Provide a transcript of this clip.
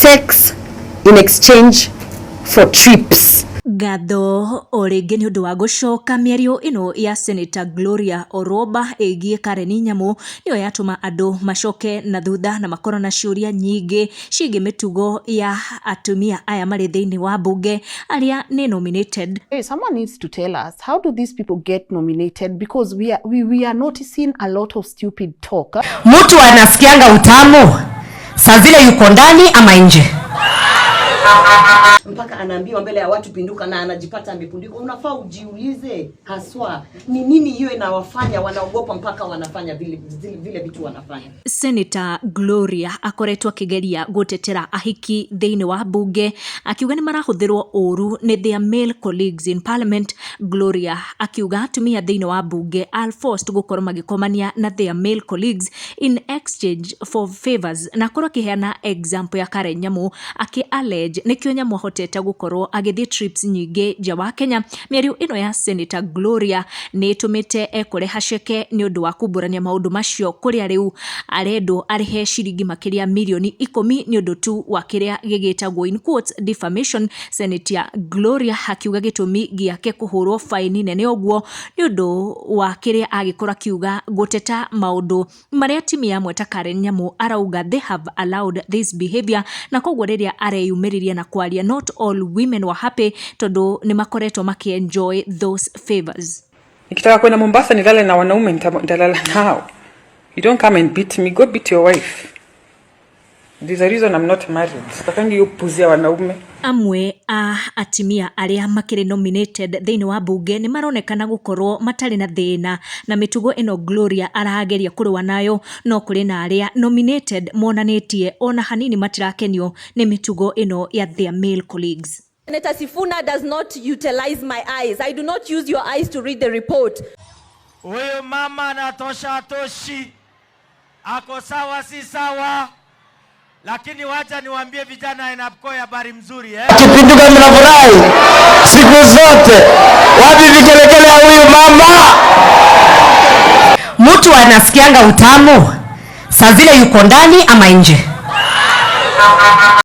Sex in exchange for trips. Ngatho o rĩngĩ nĩ ũndũ wa gũcoka. Mĩario ĩno ya Senator Gloria Orwoba ĩgiĩ Karen Nyamu nĩyo yatũma andũ macoke na thutha na makorwo na ciũria nyingĩ ciĩgiĩ mĩtugo ya atumia aya marĩ thĩinĩ wa mbunge arĩa nĩ nominated. Hey, someone needs to tell us, how do these people get nominated? Because we are noticing a lot of stupid talk. Mtu anasikianga utamu saa zile yuko ndani ama nje? Mpaka anaambiwa mbele ya watu, "Pinduka," na anajipata amepundika. Unafaa ujiulize haswa ni nini hiyo inawafanya wanaogopa mpaka wanafanya vile vitu wanafanya. Senator Gloria akoretwo akĩgeria gũtetera ahiki thĩinĩ wa mbunge, akiuga nĩ marahũthĩrwo ũru nĩ their male colleagues in parliament. Gloria akiuga atumia thĩinĩ wa mbunge are forced gũkorwo magĩkomania na their male colleagues in exchange for favors, na akorwo akĩheana example ya Karen Nyamu, akĩ allege nĩkĩo Nyamu ahotete gũkorwo agĩthiĩ trips nyingĩ nja wa Kenya. Mĩario ĩno ya Senator Gloria nĩ ĩtũmĩte ekore haceke nĩ ũndũ wa kumbũrania maũndũ macio, kũrĩa rĩu arendwo arĩhe ciringi makĩria mirioni 10 nĩ ũndũ tu wa kĩrĩa gĩgĩtagwo, in quotes, defamation. Senator Gloria akiuga gĩtũmi gĩake kũhũrwo faini nene ũguo nĩ ũndũ wa kĩrĩa agĩkorwo akiuga gũteta maũndũ marĩa atumia amwe ta Karen Nyamu arauga they have allowed this behavior, na koguo rĩrĩa areyumĩririe na kwaria, not all women were happy tondũ nĩ makoretwo makĩenjoy those favors. Nikitaka kwenda Mombasa nilale na wanaume, nitalala nao. You don't come and beat me. Go beat your wife. There's a reason I'm not married. Sitakangi hiyo puzi ya wanaume. Amwe a atumia arĩa makĩrĩ nominated thĩinĩ wa mbunge nĩ maronekana gũkorwo matarĩ na thĩna na mĩtugo ĩno Gloria arageria kũrũa nayo, no kũrĩ na arĩa nominated monanĩtie ona hanini matirakenio nĩ mĩtugo ĩno ya their male colleagues. Senator Sifuna does not utilize my eyes. I do not use your eyes to read the report. Huyu mama anatosha, atoshi, ako sawa, si sawa? Lakini wacha niwaambie vijana Ainabkoi habari mzuri, eh? Akipinduka mnafurahi siku zote. Wapi vigelegele ya huyu mama? Mtu anasikianga utamu saa zile yuko ndani ama nje?